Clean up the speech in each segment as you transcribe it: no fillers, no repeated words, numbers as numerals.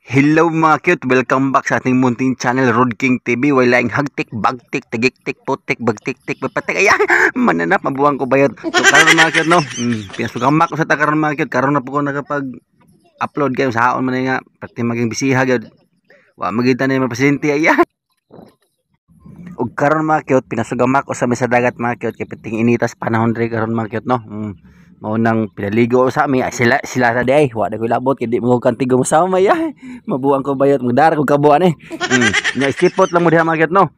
Hello mga cute, welcome back sa ating munting channel Road King TV. Wala yung hagtik, bagtik, tagiktik, putik, bagtiktik, papatik. Ayan, mananap, mabuwang ko bayot. So karon mga cute no, pinasugamak ko sa takaron mga cute. Karon na po ko nakapag-upload kayo sa haon man nga, pati maging bisiha gyud. Wa magita na yung mga pasyente, ayan. Ug karon mga cute, pinasugamak ko sa sa dagat mga cute, kay piting initas panahon diri karon mga cute no. Mao nang pinaligo sa ami, ay sila sila sa di ay wa na ko labot kay di mo kantigo mo sama ya. Mabuang ko bayot, magdara ko kabuan eh. Nya isipot lang mo diha mga cute no.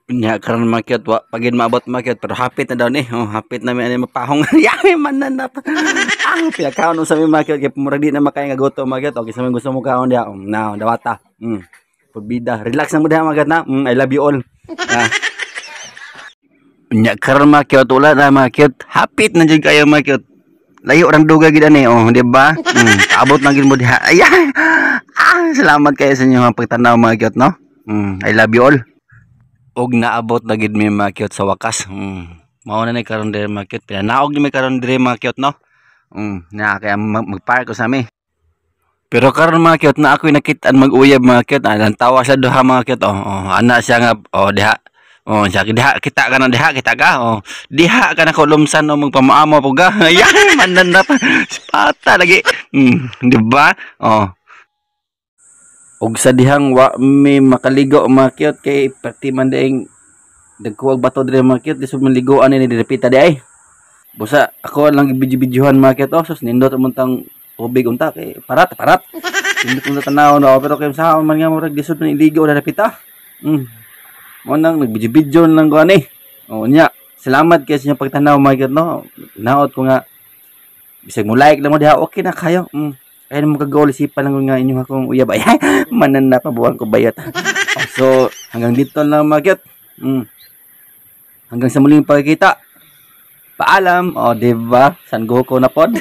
Nya karon mga cute, wa pagid maabot mga cute, pero hapit na daw ni. Oh, hapit na mi ani mapahong. Yami mananap. Ah, pinakaon sa mi mga cute kay murag di na makaya nga gutom mga cute. Okay, sa mi gusto mo kaon diha. Now, dawata. Pagbida. Relax na mo diha mga cute na. I love you all. Ah. Nya karon mga cute, wala na mga cute. Hapit na jud kayo mga cute. Layo orang duga gid ani, oh, di ba? Abot na gid mo diha. Ayan. Ah, salamat kayo sa inyong pagtanaw mga cute no. I love you all. Og naabot na gid mi mga cute sa wakas. Mao na ni karon diri mga cute. Pinanaog ni mi karon diri mga cute no. Na kaya magpark ko sa mi. Pero karon mga cute na ako'y nakitaan mag-uyab mga cute. Ang tawa sa duha mga cute. Oh, ana siya nga oh diha. Oh, siya diha kita ka na diha kita ka. Oh, diha ka na ko lumsan no magpamaamo po ka. Ayan, mananap. Spata lagi. Di ba? Oh. Og sa dihang wa mi makaligo mga cute kay perti man daing dagkuwag bato diri mga cute, lisod man ligoan ni direpita di ay. Busa ako lang gibidyo-bidyohan mga cute, oh, sus nindot man tang tubig unta kay parat parat. Nindot unta tanaw no, pero kay sa man nga murag lisod man iligo na repita. Mo nang nagbidyo-bidyo lang ko ani. Oh nya, salamat kay sa inyong pagtanaw mga cute no. Naot ko nga bisag mo like lang mo diha, okay na kayo. Kaya mo kagol isipan lang nga inyong akong uyab ay manan na pabuang ko bayot. So hanggang dito lang mga cute. Hanggang sa muling pagkita. Paalam. O, di ba? San Goku na pod.